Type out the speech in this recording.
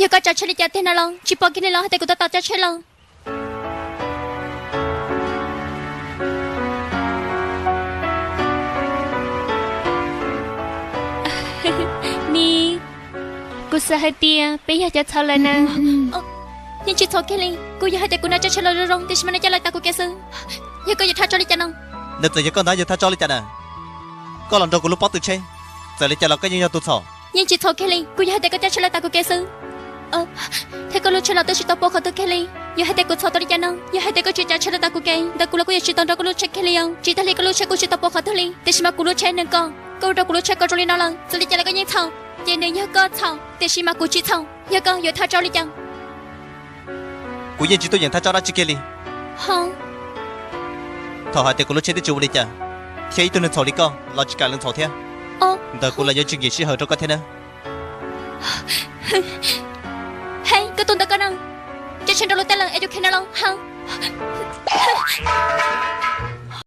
Yog koj tsav tsheb li cas tiag no los tsis pom kiag li los hais tias kuv tab tom tsav tsheb los? Ni, kuv xav hais tias peb yog cov txhaum lawm na. Yeej tsis txhaum kiag li, kuv yog hais tias kuv nrog tsav tsheb los zoo zoo tiam sis mas nws coj lawv tas kuv kev xwb. Yog koj yuav thaj tsam li cas no? Nws txawm yog koj ntag yuav thaj tsam li cas na? Koj los nrog kuv lub pob tw tsheb, txawm li cas los koj yeej yog tus txhaum. Yeej tsis txhaum kiag li, kuv yog hais tias koj coj tsheb lawv tas kuv kev xwb. Thiab koj lub tsheb los twb tsis tau poob qhov twg kiag li. Yog hais tias kuv txhaum tau li cas no, yog hais tias koj tsis tsav tsheb lawv tas kuv kev ntawd kuv los kuj yuav tsis tau nrog koj lub tsheb kiag li os. Tsis tas li koj lub tsheb kuj tsis tau poob qhov twg li tiam sis mas kuv lub tsheb nws koj, koj ua rau kuv lub tsheb koj zoo li no lawm txawm li cas los koj yeej txhaum. Ces nws yog koj txhaum tiam sis mas kuv tsis txhaum. Yog koj yuav thaj tsam li cas? Kuv yeej tsis tuaj yeem thaj tsam dab tsi kiag li. Ho, thaum hais tias kuv lub tsheb twb tsis ua li cas, thiab ib tug neeg txhaum li koj los tsis kam lees txhaum thiab, ntawd kuv los yuav tsis nkim sij hawm rau koj thiab na. Hej, koj tus ntawd koj na, tsav tsheb nrog luag tej lawm es yuav khiav no los ha.